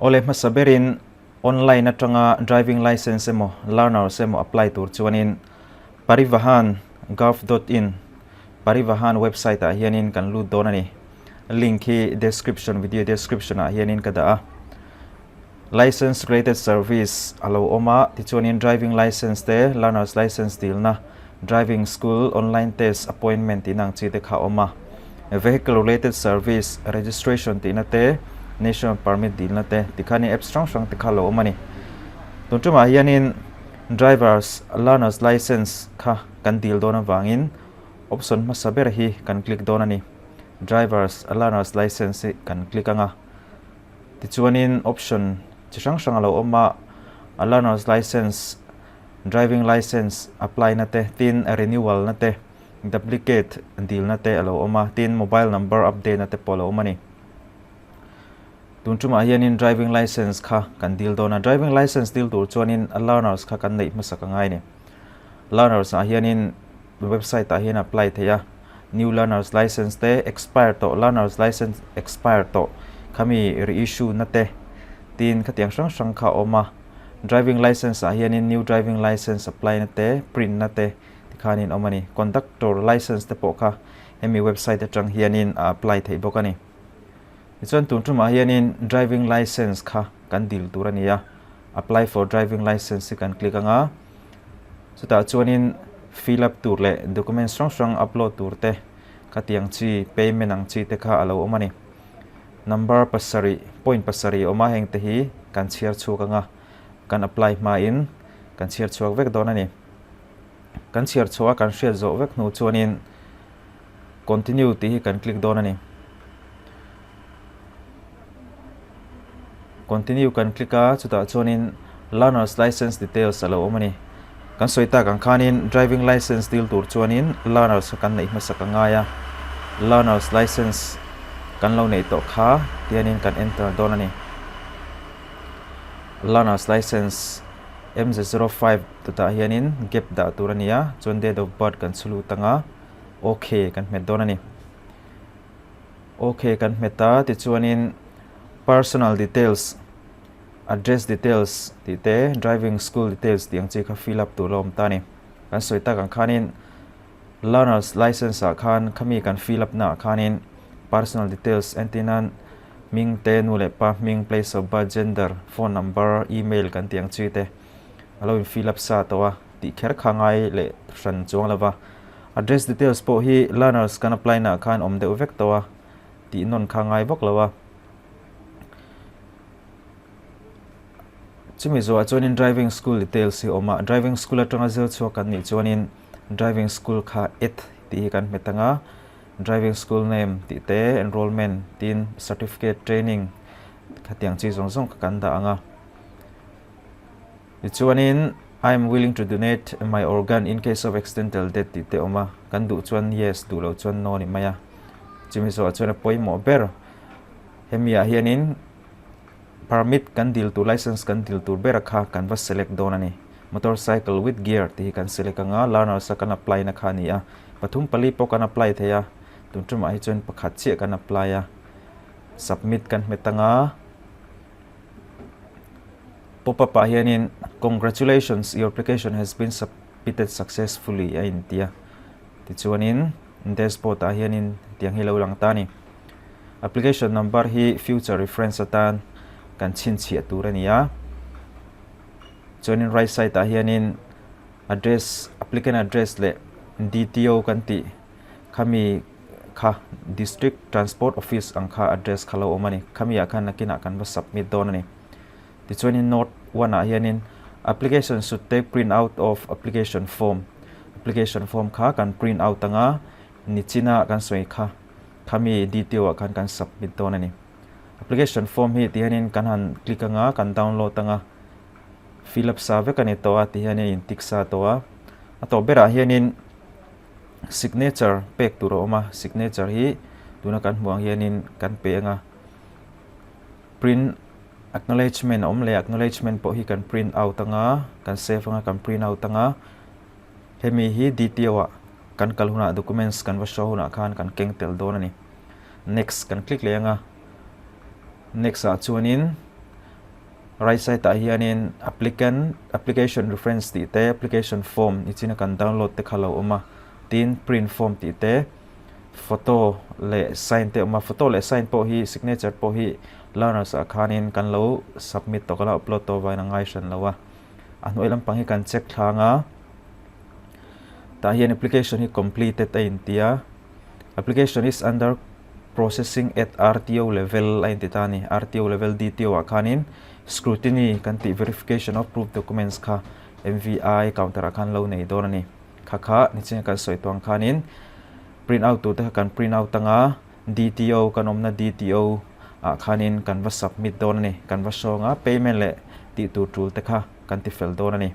Awle hmasa berin online atanga driving licence emaw learners emaw apply tur chuanin Parivahan gov dot in Parivahan website ah hianin kan lut dawn a ni. Link hi description video description ah hianin ka dah a. Licence related service a lo awm a, tichuanin driving licence te, learners licence dilna, driving school online test appointment tihna ang chi te kha a awm a. Vehicle related service registration tihna te, national permit dilna te tikhanin apps hrang hrang te kha a lo awm a ni. Tun tumah hianin drivers learners licence kha kan dil dawn avangin option hmasa ber hi kan click dawn a ni. Drivers learners licence hi kan click ang a. Tichuanin option chi hrang hrang a lo awm a, a learner's licence, driving licence apply na te, tin renewal na te, duplicate dil na te a lo awm a, tin mobile number update na te pawh a lo awm a ni. Tun tumah hianin driving licence kha kan dil dawn a, driving licence dil tur chuanin learners kha kan neih hmasak a ngai a ni. Learners ah hianin website ah hian apply theih a, new learners licence te expire tawh learners licence expire tawh khami reissue na te tin khatiang hrang hrang kha a awm a, driving licence ah hianin new driving licence apply na te print na te tikhanin awm a ni, conductor licence te pawh kha hemi website atang hianin a apply theih bawk a ni. Tichuan tun tumah hianin driving licence kha kan dil tur a ni a, apply for driving licence hi kan click anga chutah chuanin fill up tur leh documents hrang hrang upload tur te khatiang chi payment ang chi te kha a lo awm a ni. Number pasarih point pasarih a awm a heng te hi kan chhiar chhuak anga kan apply hmain kan chhiar chhuak vek dawn a ni. Kan chhiar chhuah a kan hriat zawh vek hnu chuanin continue tih hi kan click dawn a ni. Continue kan click a, chutah chuanin learner's licence details a lo awm a ni. Kan sawi tak ang khanin driving licence dil tur chuanin learners kha kan neih hmasak a ngai a, learner's licence kan lo neih tawh kha tianin kan enter dawn a ni. Learner's licence MZ05 tutah hianin gap dah tur a ni a, chuan date of birth kan chhu lut ang a, ok kan hmet dawn a ni. Ok kan hmet a, tichuanin personal details, address details tih te, driving school details tih ang chi kha fill up tur a awm ta a ni. Kan sawi tak ang khanin learners licence ah khan khami kan fill up naah khanin personal details entir nan hming te, nu leh pa hming, place of birth, gender, phone number, email kan tih ang chi te a lo in fill up sa tawh a tih kher kha ngai leh hran chuang lo va. Address details pawh hi learners kan apply naah khan awm deuh vek tawh a, tih nawn kha ngai vak lo a. Chumi zawhah chuanin driving school details hi a awm a, driving school atanga zir chhuak kan nih chuanin driving school kha add tih hi kan hmet ang a, driving school name tih te, enrollment tin certificate training khatiang chi zawng zawng kha kan dah ang a. Tichuanin, I am willing to donate my organ in case of accidental death tih te awm a, kan duh chuan yes, duh loh chuan no ni mai a. Chumi zawhah chuan a pawimawh ber. Hemi ah hianin permit kan dil tur, license kan dil tur bera kha kan va select dawn a ni. Motorcycle with gear tih hi kan select ang a, learners a kan apply na kha a ni a. Pathum pali pawh kan apply thei a, tun tumah hi chuan pakhat chiah kan apply a. Submit kan hmet ang a. Pop-up ah hianin Congratulations, your application has been submitted successfully a inti a. Tichuanin dashboard ah hianin tiang hi lo lang ta a ni. Application number hi future reference atan kan chhinchhiah tur a ni a. Chuanin right side ah hianin address, applicant address leh DTO kan tih Khami kha District Transport Office ang kha address kha lo awm a ni. Khami ah khan nakinah kan va submit dawn a ni. Tichuanin note one ah hianin application should take print out of application form. Application form kha kan print out anga nichina kan sawi kha khami detail ah khan kan submit dawn a ni. Application form hi tihianin kan han click anga kan download anga fill up sa vek a ni tawh a tihianin a in tick sa tawh a. A tawp berah hianin Signature pek tur a awm a, signature hi tuna kan hmuh ang hianin kan pe ang a, print acknowledgement a awm leh acknowledgement pawh hi kan print out ang a, kan save ang a kan print out ang a, hemi hi dto ah kan kal hunah documents kan va show hunah khan kan keng tel dawn a ni. Next kan click leh ang a, next ah chuanin. Right side ah hianin applicant application reference tih te application form nichina kan download te kha lo awm a, tin print form tih te photo leh sign te a awm a, photo leh sign pawh hi signature pawh hi learners ah khanin kan lo submit tawh kan lo upload tawh avangin a ngai hran lo a, a hnuai lampang hi kan check thlang a, tah hian application hi completed a inti a, application is under Processing at RTO level a inti ta a ni. RTO level DTO ah khanin scrutiny kan tih verification of proof documents kha MVI counter ah khan lo nei dawn a ni. Kha kha nichinga kan sawi tuang khanin print out tur te kha kan print out anga DTO kan awmna DTO ah khanin kan va submit dawn a ni. Kan va hrawng a payment leh tih tur tul te kha kan ti fel dawn a ni.